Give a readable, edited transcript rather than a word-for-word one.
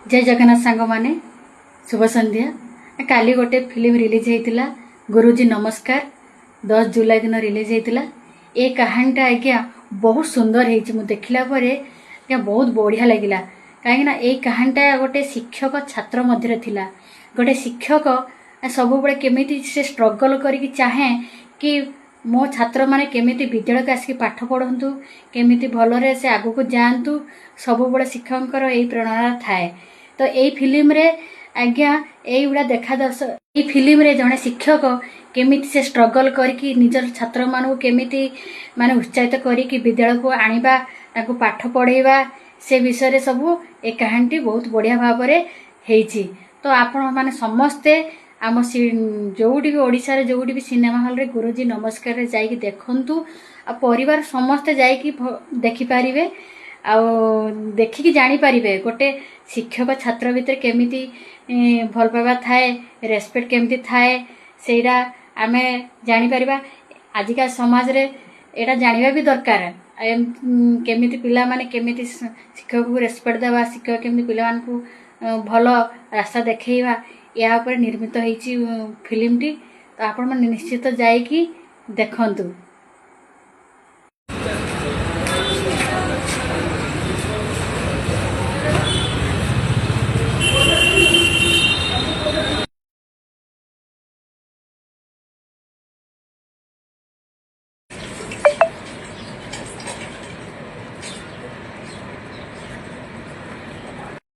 ଜୟ ଜଗନ୍ନାଥ ସାଙ୍ଗମାନେ, ଶୁଭ ସନ୍ଧ୍ୟା। କାଲି ଗୋଟେ ଫିଲ୍ମ ରିଲିଜ୍ ହେଇଥିଲା, ଗୁରୁଜୀ ନମସ୍କାର। 10 ଜୁଲାଇ ଦିନ ରିଲିଜ୍ ହେଇଥିଲା। ଏ କାହାଣୀଟା ଆଜ୍ଞା ବହୁତ ସୁନ୍ଦର ହେଇଛି। ମୁଁ ଦେଖିଲା ପରେ ଆଜ୍ଞା ବହୁତ ବଢ଼ିଆ ଲାଗିଲା, କାହିଁକିନା ଏଇ କାହାଣୀଟା ଗୋଟେ ଶିକ୍ଷକ ଛାତ୍ର ମଧ୍ୟରେ ଥିଲା। ଗୋଟେ ଶିକ୍ଷକ ସବୁବେଳେ କେମିତି ସେ ଷ୍ଟ୍ରଗଲ୍ କରିକି ଚାହେଁ କି ମୋ ଛାତ୍ରମାନେ କେମିତି ବିଦ୍ୟାଳୟକୁ ଆସିକି ପାଠ ପଢ଼ନ୍ତୁ, କେମିତି ଭଲରେ ସେ ଆଗକୁ ଯାଆନ୍ତୁ। ସବୁବେଳେ ଶିକ୍ଷକଙ୍କର ଏଇ ପ୍ରେରଣା ଥାଏ। ତ ଏଇ ଫିଲ୍ମରେ ଆଜ୍ଞା ଏଇଗୁଡ଼ା ଦେଖା ଦର୍ଶ। ଏଇ ଫିଲ୍ମରେ ଜଣେ ଶିକ୍ଷକ କେମିତି ସେ ଷ୍ଟ୍ରଗଲ୍ କରିକି ନିଜର ଛାତ୍ରମାନଙ୍କୁ କେମିତି ମାନେ ଉତ୍ସାହିତ କରିକି ବିଦ୍ୟାଳୟକୁ ଆଣିବା, ତାଙ୍କୁ ପାଠ ପଢ଼େଇବା, ସେ ବିଷୟରେ ସବୁ ଏ କାହାଣୀଟି ବହୁତ ବଢ଼ିଆ ଭାବରେ ହେଇଛି। ତ ଆପଣମାନେ ସମସ୍ତେ ଆମ ଯୋଉଠି ବି, ଓଡ଼ିଶାରେ ଯୋଉଠି ବି ସିନେମା ହଲ୍ରେ ଗୁରୁଜୀ ନମସ୍କାରରେ ଯାଇକି ଦେଖନ୍ତୁ। ଆଉ ପରିବାର ସମସ୍ତେ ଯାଇକି ଦେଖିପାରିବେ ଆଉ ଦେଖିକି ଜାଣିପାରିବେ ଗୋଟେ ଶିକ୍ଷକ ଛାତ୍ର ଭିତରେ କେମିତି ଭଲ ପାଇବା ଥାଏ, ରେସପେକ୍ଟ କେମିତି ଥାଏ, ସେଇଟା ଆମେ ଜାଣିପାରିବା। ଆଜିକା ସମାଜରେ ଏଇଟା ଜାଣିବା ବି ଦରକାର। କେମିତି ପିଲାମାନେ କେମିତି ଶିକ୍ଷକକୁ ରେସପେକ୍ଟ ଦେବା, ଶିକ୍ଷକ କେମିତି ପିଲାମାନଙ୍କୁ ଭଲ ରାସ୍ତା ଦେଖେଇବା, ଏହା ଉପରେ ନିର୍ମିତ ହେଇଛି ଫିଲ୍ମଟି। ତ ଆପଣମାନେ ନିଶ୍ଚିତ ଯାଇକି ଦେଖନ୍ତୁ।